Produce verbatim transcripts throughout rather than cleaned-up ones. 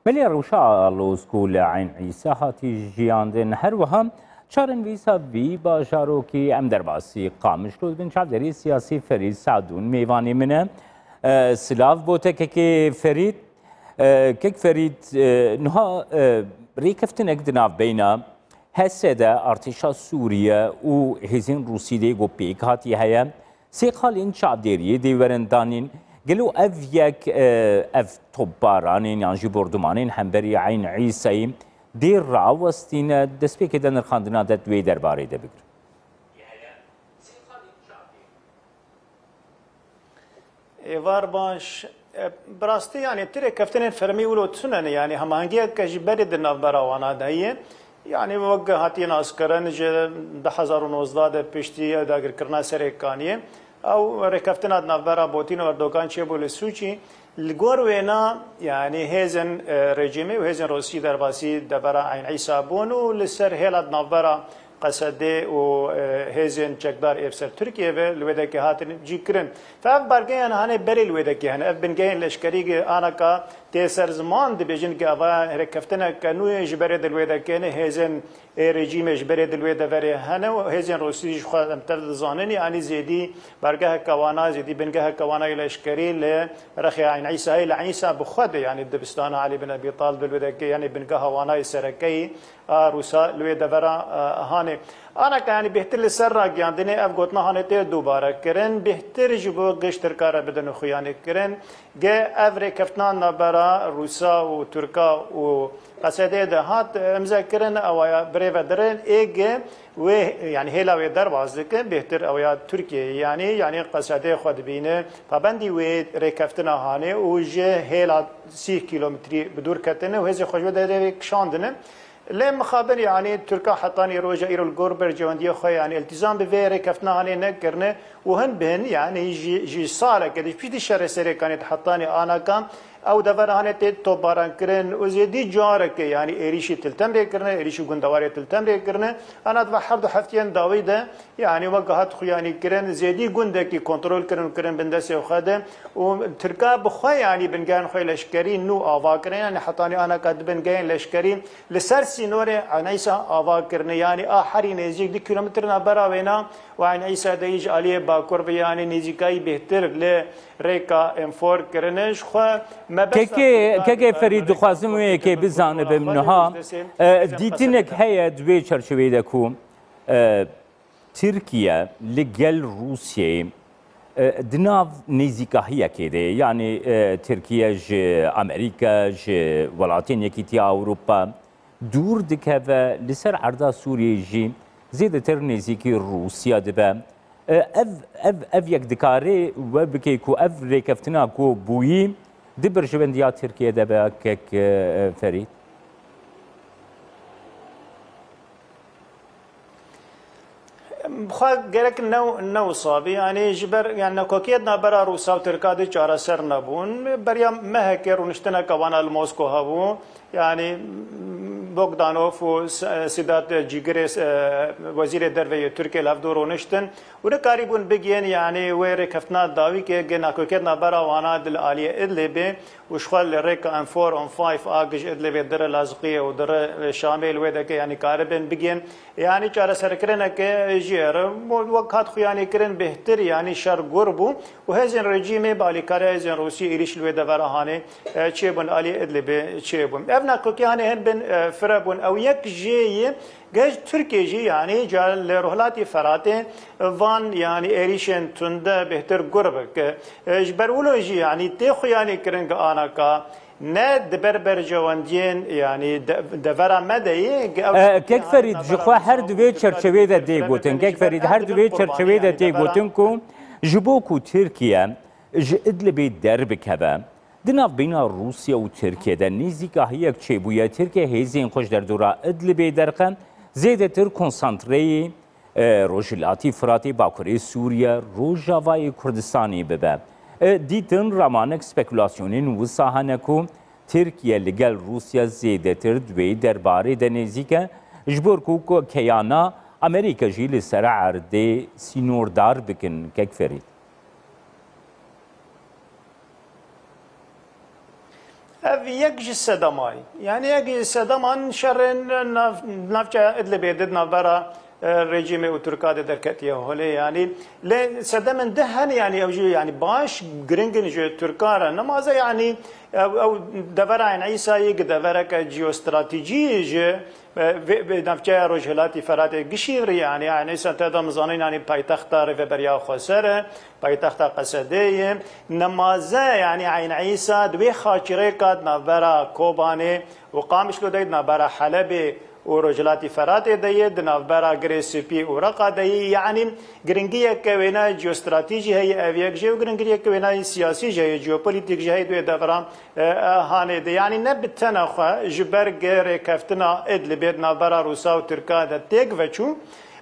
Belê, rewşa Alozku li Eyn Îsa hatî jiyandin. Her wiha çarenivîsa vî bajarokî em derbasî Qamişlo dibin. Çavdêrê siyasî Ferîd Sadûn mêvanê min e. E, silav bo te kekê Ferîd. E, kek Ferîd, e, niha, e, rêkeftinek di navbeyna H S D, artêşa Sûriye û hêzên Rûsî de ku pêk hatî heye. Sê xalên çavdêriyê dê werin danîn. Gelo ev yek, e, ev topbaranên yan jî bordumanên hemberî Eyn Îsayî dê rawestîne, destpêkê de nirxandina de di wê derbarê de bigrin? Êvar baş. E, bi rastî, yanî, ti rêkeftinên fermî wilo tune ne, yanî, hemahengiyeke ji berê di navbera wana de ye. Yanî, wek hatiye naskirin, ji du hezar û nozdeh de piştî dagirkirina Serê Kaniyê, ew rêkeftina di navbera Putin û Erdogan çêbû li Sûçî. Li gor wêna, yanî, hêzên, e, rejîmê û hêzên Rûsî derbasî devera Eyn Îsa bûn û li ser hêla di navbera Qesedê û, e, hêzên çekdar ê bi ser Tirkiyê ve li wê dekê hatin cî kirin. Fe ev belgeyan hane berê li wê dekê hene. Ev bingehên leşkerî ge anaka tê ser ziman dibêjin ke ava rêkeftinek ke nû yê ji berê di li wê dekê ne, hêzên ê rejîmê ji berê di li wê deverê hene û hêzên Rûsî ji xwe em tev dizanin, yanî zêdî belgeheke wana, zêdî bingeheke wana yê leşkerî li rexê Eyn Îsayê, li Eyn Îsa bi xwe de, yanî dibistana Elî bin Ebî Talib li wê dekê, yanî bingeha wana yê serekeyî a Rûsa li wê devera, e, hanê. Anaka, yanî bêhtir li ser ragiyandinê ev gotina hanê tê dubare kirin, bêhtir ji bo giş Tirka re bidin xuyanê kirin. Ge ev rêkeftina navbera Rûsa û Tirka û Qesedê de hat, e, imze kirin, ewa ya birêve dirin, ê ge wê, yanî hêla wê derbas dikin, bêhtir ew ya Tirkiyeyê, yanî, yanî Qesedê xwe dibîne, pabendî wê rêkeftina hanê û ji hêla sî kîlometrî bi dûr ketine û hêzê xwe ji wê derê kişandine. Lê mixabin, yanî, Tirka hetanî roja îro li gor berjewendiyê xwe, yanî, îltîzam bi vê rêkeftina hanê nekirine û hin bi hin, yanî, ji, ji saleke di piştî şerê Serê Kaniyê hetanî anaka ew devera hanê tê topbaran kirin û zêdî careke, yanî, êrîşî Til Temrê kirine, êrîşî gundewarê Til Temrê kirine. Ana di va her du heftiyên dawî de, yanî, wek hat xuyanî kirin, zêdî gundekî kontrol kirin û kirin bin destê xwe de û Tirka bi xwe, yanî, bingehên xwe leşkerî nû ava kirin, yanî, hetanî anaka di bingehên leşkerî li ser sînorê Eyn Îsa ava kirine, yanî a herî nêzîk du kîlometre navbera wêna û Eyn Îsa de yî ji aliyê bakur ve, yanî nêzîkayî bêhtir li rêka Enfor kirine. Ji xwe mebesta Kekê, Tirka kekê Ferîd, dixwazim wê yekê bizanibim niha, e, dîtinek heye di vê çerçeveyê de ku, e, Tirkiye li gel Rûsyeyê, e, di nav nêzîkahiyekê de ye. Yanî, e, Tirkiye ji Amerîka, ji Welatên Yekîtiya Ewropa dûr dikeve, li ser erda Sûriyeyê jî zêdetir nêzîkî Rûsya dibe. E, ev, ev, ev yek dikare we bike ku ev rêkeftina ku bûyî di berjewendiya Tirkiye de be, kek, e, Ferîd? Xwe gerek ne, ne wisa bî. Yanî ji ber, yanî nakokiyet navbera Rûsa û Tirka dî çareser nebûn. Beriya mehekê rûniştineke wana li Mosko hebû. Yanî Bogdanov û S-, Sedat Cîgirê, e, wezîrê derve yê Tirkiyê li hevdû rûniştin û nikarîbûn bigihên, yanî wê rêkeftina dawî ke ge nakokiyet navbera wana di li aliyê Idlibê û ji xwe li rêka M four M five a giş Idlibê dire Laziqiyê û dire Şamê li wê deke, yanî karibin bigihên. Yanî çareserkirineke jêr, wek hat xuyanî kirin bêhtir, yanî şer gur bû û hêzên rejîmê bi alîkariya hêzên Rûsî êrîş li wê devera hanê, e, çêbûn, aliyê Idlibê çêbûn. Ev nakokî hanê hin bin, e, fire bûn. Ew yek jê yê geh Tirkiye jî, yanî ca li Rojhilatî Feratê van, yanî êrîşên tunde bêhtir gur bike. E, ji ber wilo jî, yanî tê xuyanî kirin ge anaka ne di ber berjewendiyên, yanî de-, devera me de yê, ge ew E, Kek Ferîd, ji xwe her di vê çerçevê de tê gotin. Kek Ferîd, her di vê çerçevê de tê gotin ku ji bo ku Tirkiye ji Idlibê derbikeve, di navbeyna Rûsya û Tirkiye de nêzîkahiyek çêbûye. Tirkiye hêzên xwe ji derdora Idlibê derxe, zêdetir konsantreyê e, Rojhilatî Firatê, Bakurê Sûriye, Rojavayê Kurdistanê bibe. E, dîtin ramanek spekulasyonên wisa hene ku Tirkiye li gel Rûsya zêdetir di wê derbarê de nêzîk e, ji bo ku, ku keyana Amerîka jî li ser erdê sînordar bikin, kek Ferîd. Ev yek ji sedemayî. Yani yek ji sedeman şerên nav-, navçeya Idlibê di navbera, e, rejîmê û Tirka de derketiye holê. Yani lê sedemên di hene, yani ew jî yani baş giringin ji Tirka re. Nemaze yani ew, ew devera Eyn Îsayê gi devereke jeostratejî ji, e, vê, vê navçeya Rojhilatî Feratê gişî re, yani Eyn Îsa te de mizanin yani paytexta Rêveberiya Xweser e. Paytexta Qesedê ye. Nemaze, yani Eyn Îsa di wê xaçirêka di navbera Kobanê û Qamişlo de ye, di navbera Helebê û Rojhilatî Feratê de ye, di navbera Girê Spî û Reqa de ye. Yani giringiyeke wêne jeostratejî heye ev yek jê û giringiyeke wêne siyasî jî heye, jeopolitîk jî heye di wê devera, e, e, hanê de. Yani ne bi tena xwe ji ber rêkeftina Idlibê di navbera Rûsa û Tirka de têk veçû.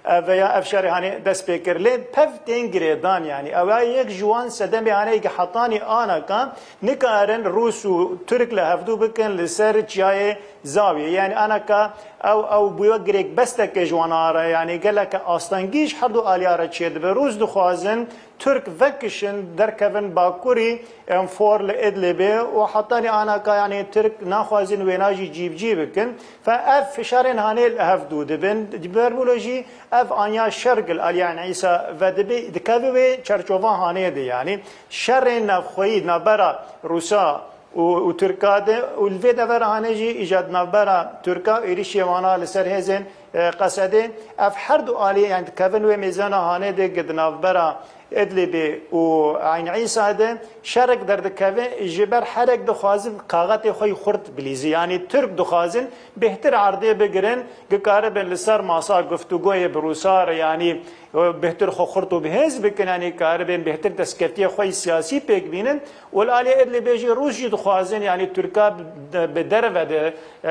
Ev veya ev şerê hanê dest pê kir. Lê pev tên girêdan, yani ew ya yek ji wan sedemê hanê ki hetanî anaka nikarin Rûs û Tirk li hevdû bikin li ser çiyayê Zawiyê. Yani anaka ew, ew bûye girêkbesteke ji wan re, yani geleke astengî ji her du aliya re çêdibe. Rûs dixwazin Tirk vekişin derkevin bakurî Enfor li Idlibê û hetanî anaka, yani Tirk naxwazin wêna jî cîbicî bikin. Fe ev fişarên hanê li hev dû dibin. Ji ber wilo jî ev anya şer gil aliya Eyn Îsa vedibe, dikeve wê çerçova hanê de, yani şerên navxweyî navbera Rûsa û, û Tirka de û li vê devera hanê jî îja di navbera Tirka êrişê wana li ser hêzên, e, Qesedê. Ev her du aliyê, yani dikevin wê mêzana hanê de gi di navbera Idlibê û Eyn Îsa de şerek derdikeve, ji ber herek dixwazin kaxetê xwe yî xurt bilîzî. Yani Tirk dixwazin bêhtir erdê bigirin, gikaribin li ser masa guftûgoyê bi Rûsa re, yani bêhtir xwe xurt û bihêz bikin, yani karibin bêhtir destkeftiyê xwe yî siyasî pêk bînin. Û li aliyê Idlibê jî Rûs jî dixwazin, yani Tirka bi, bi derve de, e,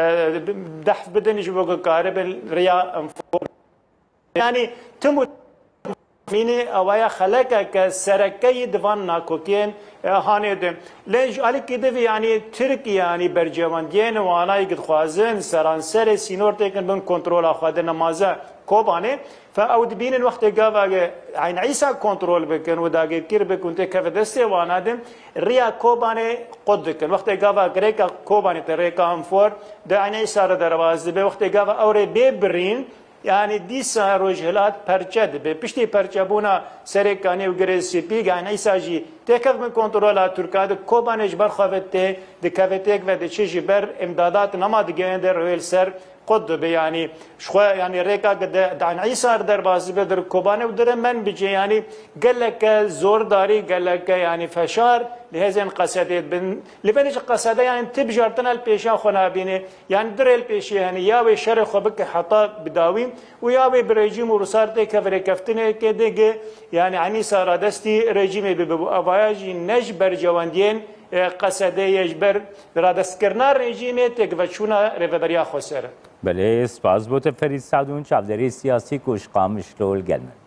dehf bidin ji bo ku karibin riya enfo. Yani tim û mînê ewa ye xelekeke sereke yî di van nakokiyên, e, hanê de. Lê ji alîkî di vî, yani Tirkiye, yani bercewendiyên wanayî dixwazin seranserê sînor têkin bin kontrola xwe de nemaze Kobanê. Fe ew dibînin wextê gava ge Eyn Îsa kontrol bikin û dagirkir bikin, tê keve destê wana de riya Kobanê qut dikin. Wextê gava girêka Kobanê te rêka Enfor de Eyn Îsa re derbas dibe, wextê gava ew rê bê birîn, yani dîsa Rojhilat perçe dibe. Piştî perçebûna Serê Kanê û Girê Spî, Eyn Îsa jî têkev bin kontrola Tirka de, Kobanê ji ber xwe ve tê dikeve têk ve diçe, ji ber imdadat nema digehên de rewê li ser qut dibe. Yani ji xwe, yani rêka ki de, de Eyn Îsa re derbas dibe, dir Kobanê û dire men bicê, yani geleke zordarî, geleke yani feşar li hêzên Qesedê dibin. Li venê jî Qesede yani ti bijartina li pêşiya xwe nabîne. Yani du rê li pêşê hene, ya wê şerê xwe bike heta bi dawî û ya wê bi rejîm û Rûsar têkeve rêkeftineke digi, yani Eyn Îsa radestî rejîmê bibe. Û evaya jî ne ji bercewendiyên, e, Qesedê ye, ji ber radestkirina rejîmê têkveçûna Rêveberiya Xweser e. Belê, spas bo te Ferîd Sadûn, çavdêrê siyasî ku ji Qamişlo li gel me.